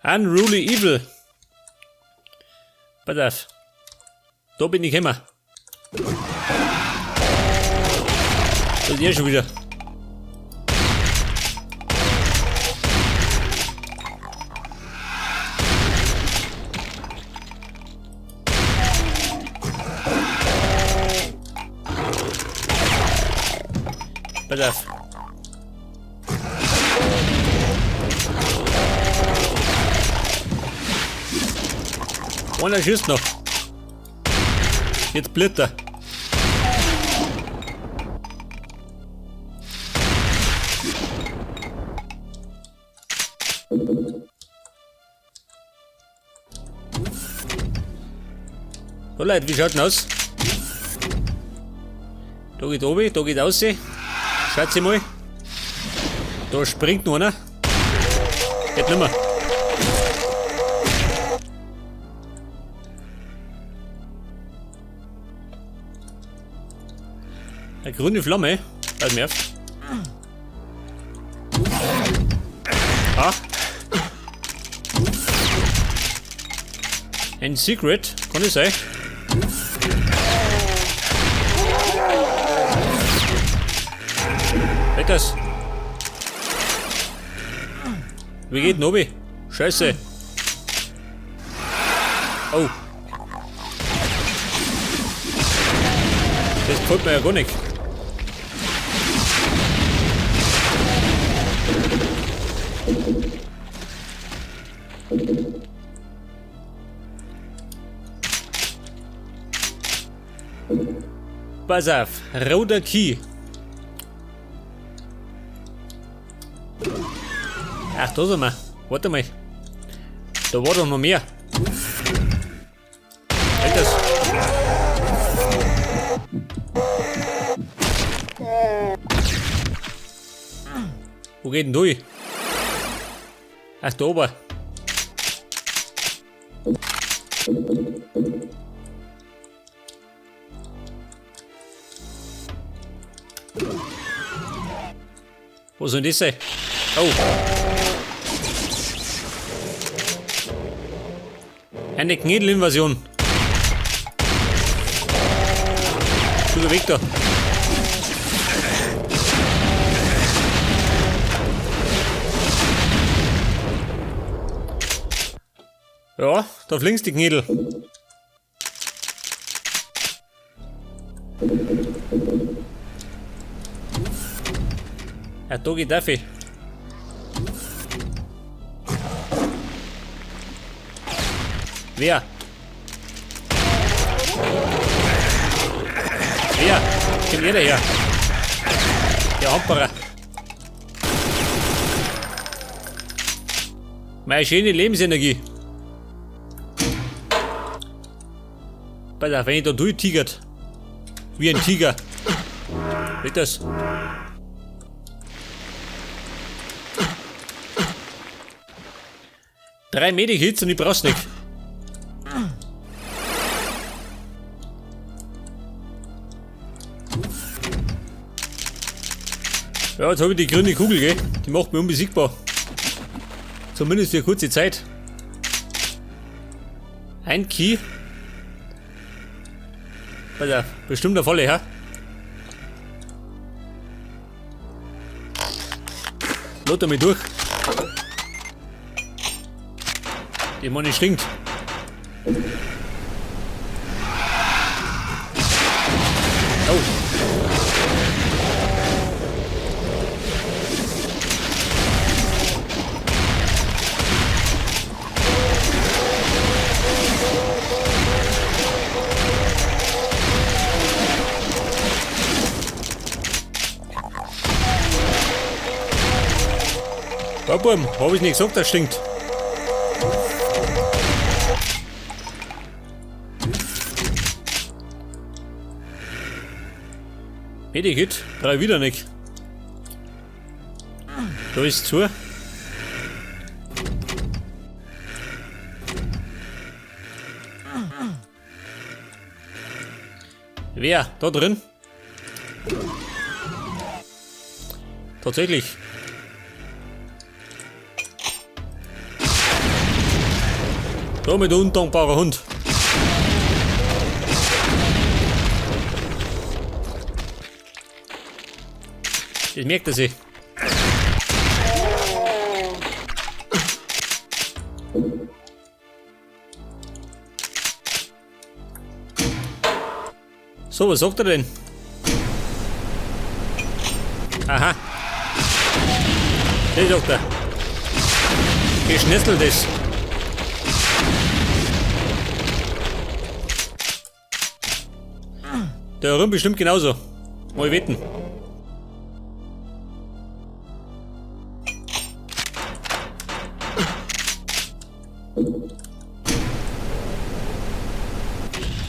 Unruly Evil. Pass auf. Da bin ich gekommen. Das ist er schon wieder. Pass auf. Einer schießt noch. Jetzt blätter. So Leute, wie schaut denn aus? Da geht oben, da geht raus. Schaut sie mal. Da springt noch einer. Geht nimmer. Eine grüne Flamme. Pass mir auf. Ah. Ein Secret, kann es sein? Geht das? Wie geht denn oben? Scheiße. Oh. Das gefällt mir ja gar nicht. Pass auf, roter Key. Ach, da sind wir. Warte mal. Da war doch noch mehr. Halt das. Wo geht denn durch? Ach, da oben. Wo soll das sein? Oh. Eine Knädelinvasion. Guter Weg da. Ja, da fliegst die Knädel. Ja, da geht Duffy. Wer? Wer? Kommt ihr daher? Der Hamperer. Meine schöne Lebensenergie. Pass auf, wenn ich da durchtigert. Wie ein Tiger. Geht das? Drei Medikits und ich brauch's nicht. Ja, jetzt habe ich die grüne Kugel, gell? Die macht mich unbesiegbar. Zumindest für kurze Zeit. Ein Key. Pass auf, bestimmt der volle, ja? Lot er mich durch. Die Money stinkt. Oh. Ja, Burm, hab ich nicht gesagt, das stinkt. Medikit, brauch ich wieder nicht. Da ist zu. Wer? Da drin? Tatsächlich. Da mit undankbarer Hund. Das merkt er sich. So, was sagt er denn? Aha. Das sagt er. Geschnetzelt ist. Der Rum bestimmt genauso. Mal wetten.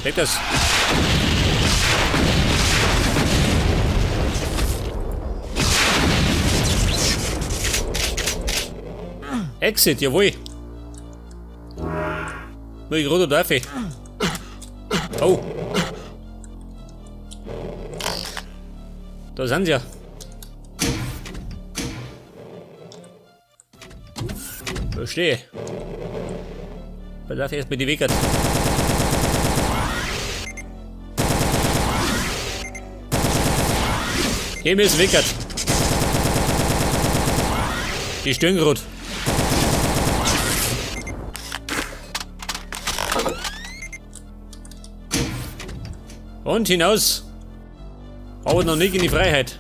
Weg das. Exit, jawohl. Nur ich gerade darf ich. Oh. Da sind sie ja. Verstehe. Pass auf, erstmal die Wegert. Hier ist Wickert. Die stehen grad. Und hinaus. Aber noch nicht in die Freiheit.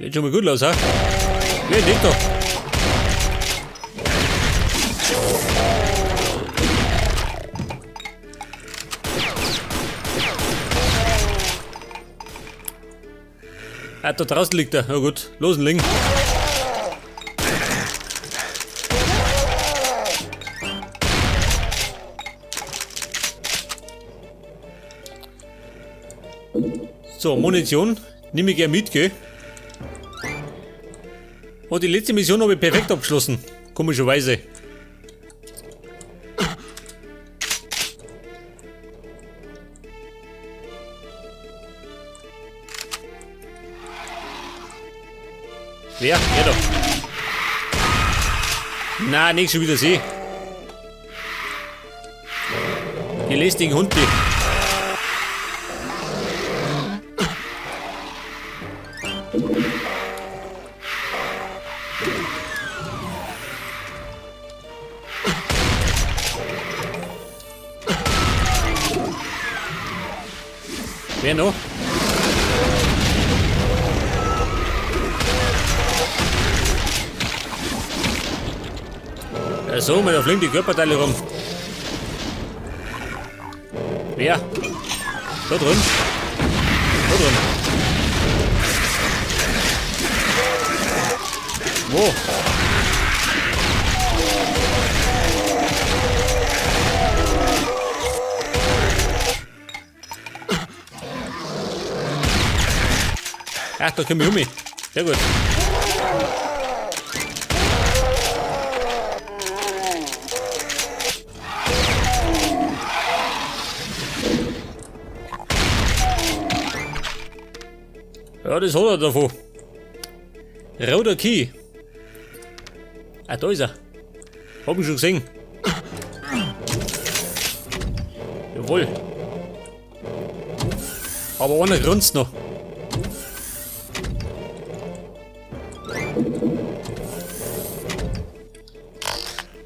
Geht schon mal gut los, ha? Wer liegt doch? Ah, da draußen liegt er. Na gut, los, ein Ling. So, Munition. Nehme ich gern mit, gell? Und die letzte Mission habe ich perfekt abgeschlossen. Komischerweise. Wer? Er da. Na, nicht schon wieder sie. Die lästigen Hunde. Wer noch? Ja, so, da fliegen die Körperteile rum. Wer? Da drin. Da drin. Wo? Ach, da können wir um. Sehr gut. Ja, das hat er davon. Roter Key. Ah, da ist er. Hab ich schon gesehen. Jawohl. Aber einer grunzt noch.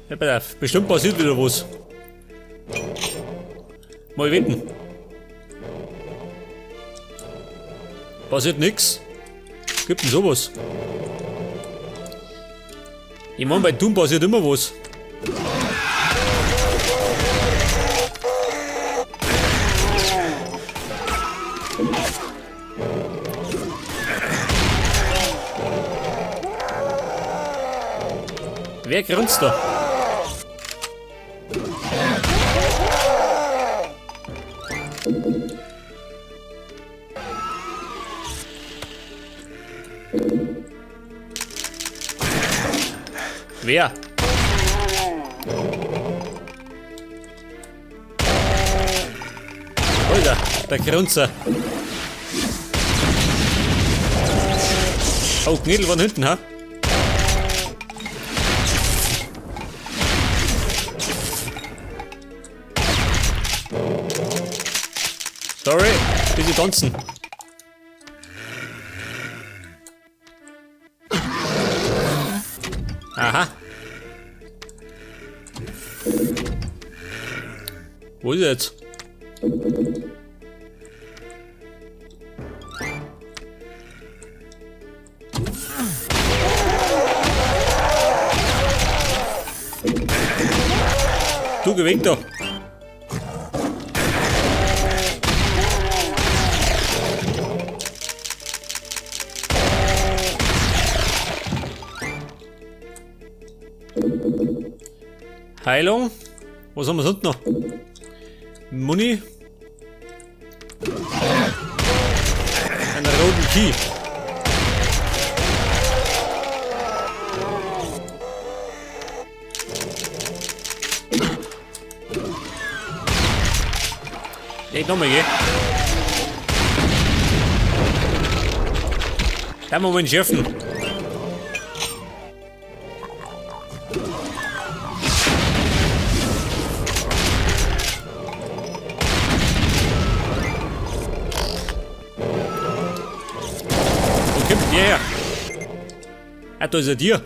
Ja, pass auf. Bestimmt passiert wieder was. Mal wetten. Passiert nix. Gibt denn sowas? Ich mein, bei Doom passiert immer was. Wer grunzt da? Wer? Alter, der Grunzer. Oh, Knädel von hinten, ha? Sorry, bisschen tanzen. Aha. Wo ist er jetzt? Du, geh weg da. Heilung. Was haben wir sonst noch? Muni. Einen roten Key. Geht nochmal, gell? Da mal schärfen. Wo kommt der her? Ah, da ist ein Tier.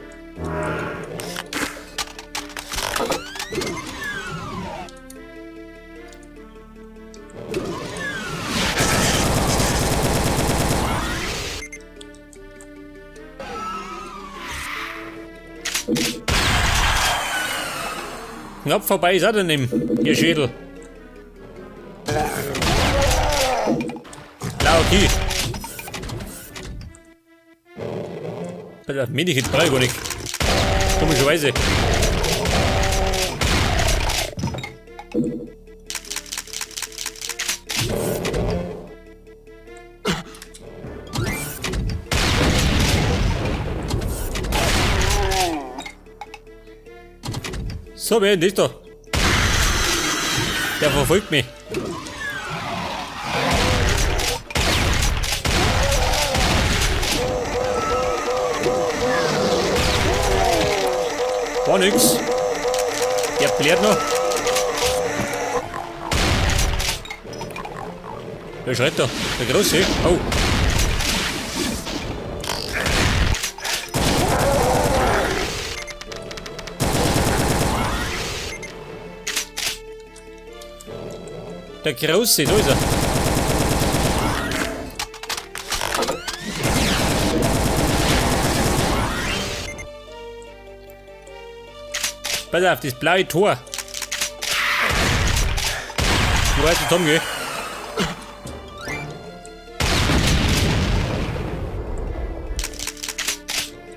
Knapp vorbei ist er daneben, ihr Schädel. Blau, okay. Alter, Medikit brauche ich gar nicht. Komischerweise. So, wer ist da? Der verfolgt mich. War nix. Der blärt noch. Wer schreit da? Der Große? Oh. Der Große, da ist er. Pass auf, das blaue Tor. Du weißt, Tom, gell?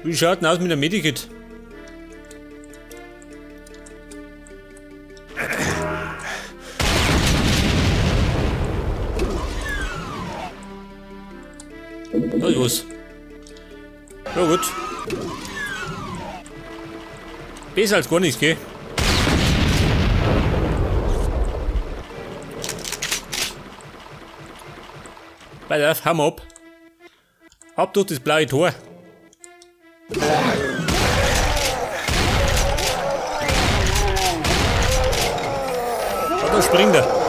Wie schaut denn aus mit der Medikit? Da ist was. Ja gut. Besser als gar nichts, gell? Pass auf, hau mal ab. Ab durch das blaue Tor. Oh, da springt er.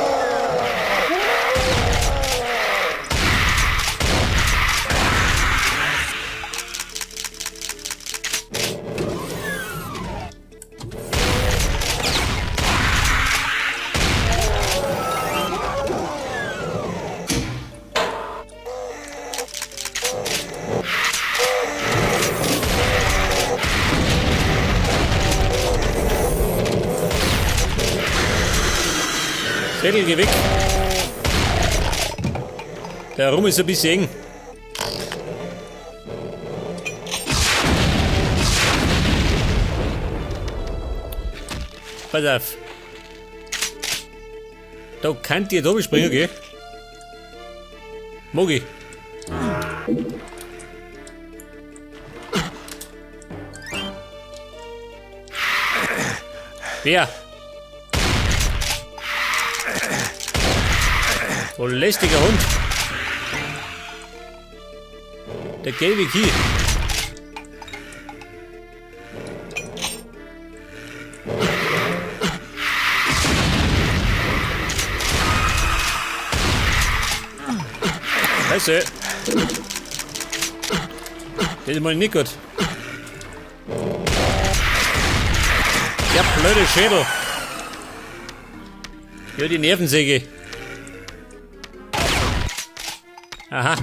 Zettel, geh weg. Der Raum ist ein bisschen eng. Pass auf. Da könnt ihr da springen, gell? Mag ich. Wer? Du lästiger Hund. Der gelbe Key. Scheiße. Das ist mal nicht gut. Der blöde Schädel. Ja, die Nervensäge. Aha.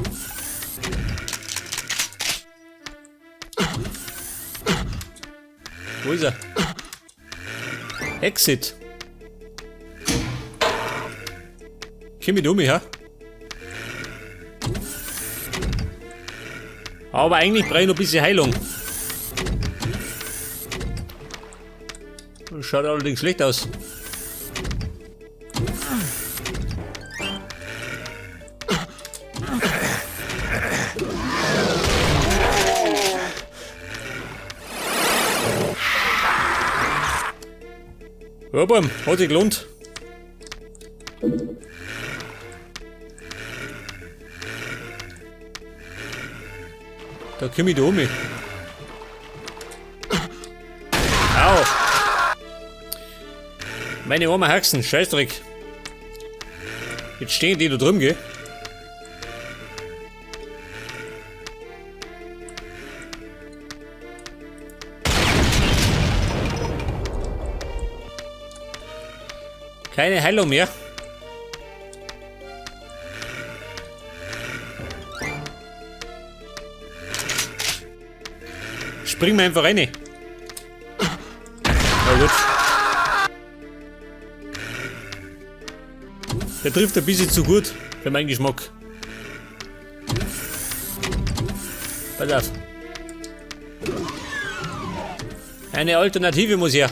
Wo ist er? Exit. Komm ich um mich, ha? Aber eigentlich brauche ich noch ein bisschen Heilung. Schaut allerdings schlecht aus. Ja, Bam, hat sich gelohnt. Da komm ich da um. Au! Meine armen Haxen, Scheißdreck. Jetzt stehen die da drüben, gell? Keine Heilung mehr. Spring mir einfach rein. Na gut. Der trifft ein bisschen zu gut für meinen Geschmack. Pass auf. Eine Alternative muss her.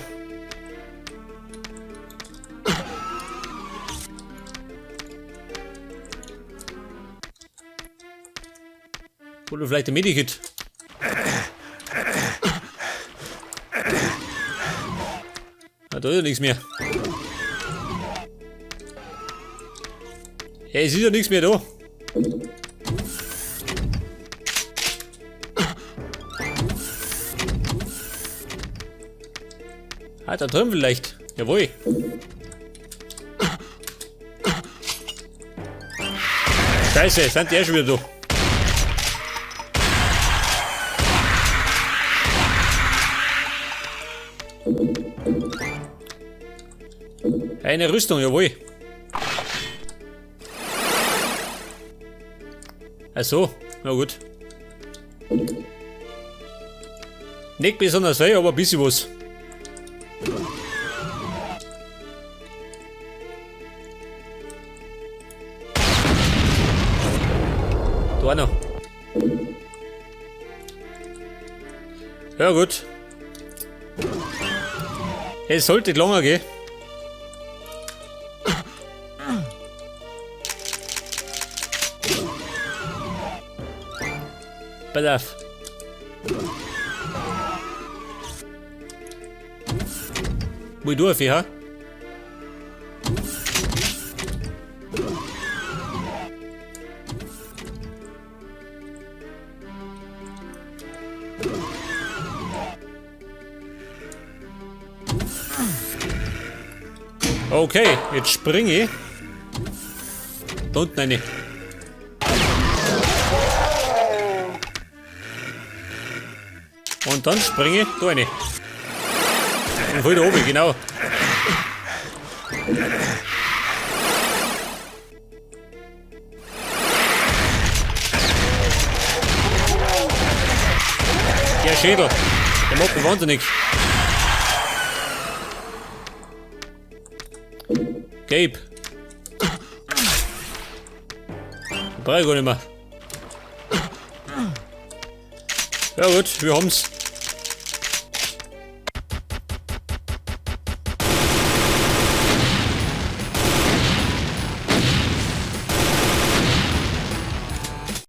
Oder vielleicht ein Medikit. Ah, da ist ja nichts mehr. Hey, es ist ja nichts mehr da. Ah, da drüben vielleicht. Jawohl. Scheiße, sind die auch schon wieder da. Eine Rüstung, jawohl. Ach so, na gut. Nicht besonders viel, aber ein bisschen was. Da auch noch. Ja gut. Es sollte länger gehen. Pass auf. Wo ich durch, ja? Okay, jetzt springe ich. Da unten eine. Und dann springe ich da rein. Und voll da oben, genau. Der Schädel, der macht mich wahnsinnig. Gelb. Brauche ich gar nicht mehr. Ja gut, wir haben's.